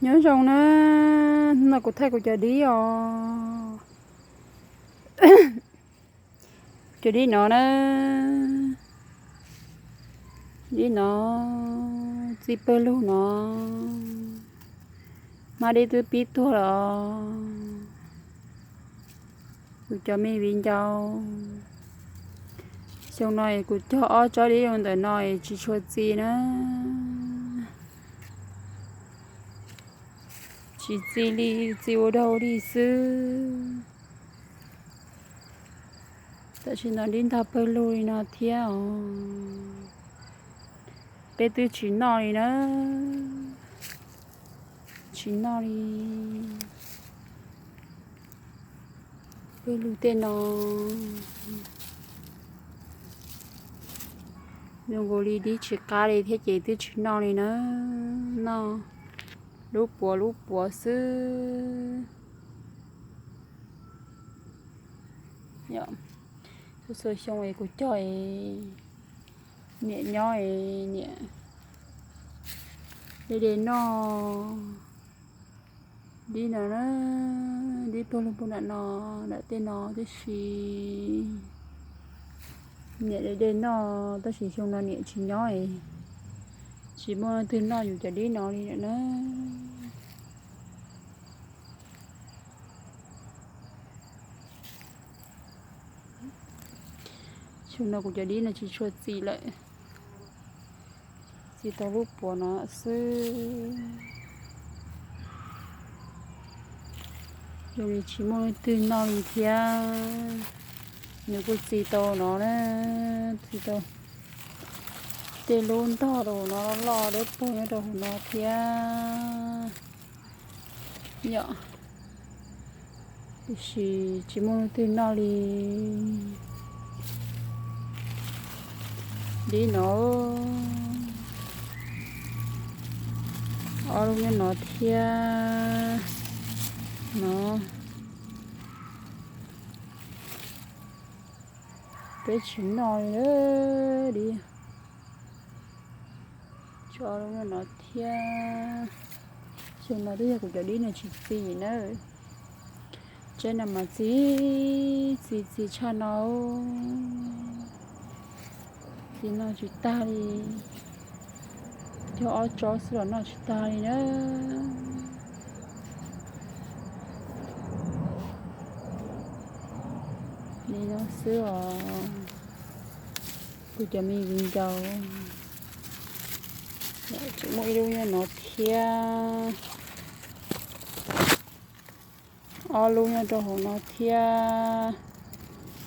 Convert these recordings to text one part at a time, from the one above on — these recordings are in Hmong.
Nyob zoo na, hnub no kuv thaij kuv cov dib os. Cov dib no na, dib no txij pawg lug no, mab dib twb pib tuag lawm os. Kuv cov me viv ncaus, xyoo no es kuv cog ob tsob dib zoo ntawm no es tsis tshua txi na. Tsis txi li, txi ua dog ua dig xwb. Tam sim no dib ntog pawg lug li no thiab os. Peb twb tsis noj li na, tsis noj li. Pawg lug tej no zoo nkaus li dib tsis qab li thiab ces twb tsis noj li na. Noj lub puav lub puav xwb. Txhua xyoo es kuv cog es niam nyob es niam de de noj dib no na, dib pawg lug puag nram no, nram tej no tib si. Niam de de noj tab sis xyoo no niam tsis nyob es tsis muaj leej twg noj yus cov dib no li lawm na. Xyoo no kuv cov dib no tsis tshua txi lawm, txi tau lub puav no xwb. Zoo li tsis muaj leej twg noj li thiab. Nws kuj txi tau no na, txi tau tej lub ntog rau hauv no loj dawb paug nyob rau hauv no thiab yom. Tiam sis tsis muaj leej twg noj li. Dib no, ob lub nyob no thiab no, peb tsis noj li dib. Tso lub no thiab. Xyoo no twb yog kuv cov dib no tsis txi na. Tsaib no mas txi, txi txi tshaj no, txi noj tsis tag li. Cog ob tsob xwb los noj tsis tag li na. Li no xwb os, kuv cov me viv ncaus. Tseem muaj ib lub nyob no thiab, ob lub nyob rau hauv no thiab.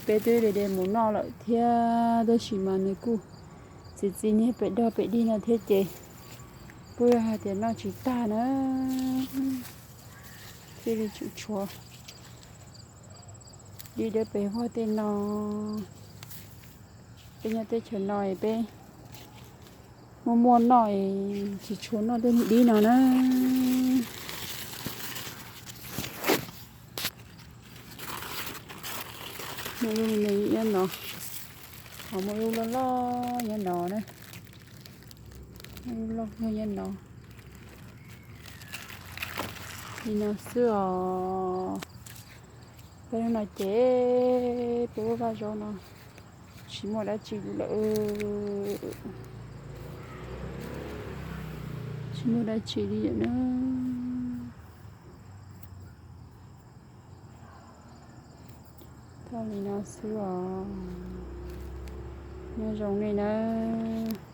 Peb twb de de mus noj lawm thiab, tab sis mas nws kuj txi txi niag pem dog pem dig no thiab ces kuj yog hais tias noj tsis tag na. Thiaj li tsum tshuav dib dawb pes vog tej no. Peb nyob teb chaws no es peb muaj muaj noj es tsis tshua noj tej niag dib no na. Muaj lub me nyob no, ho muaj lub loj loj nyob no na. Lub loj loj nyob no. Li no xwb os. Peb lub no ces peb lub vaj zaub no tsis muaj dab tsi lawm. Tsis muaj dab tsi li lawm na. Tau li no xwb os. Nyob zoo nej nawb.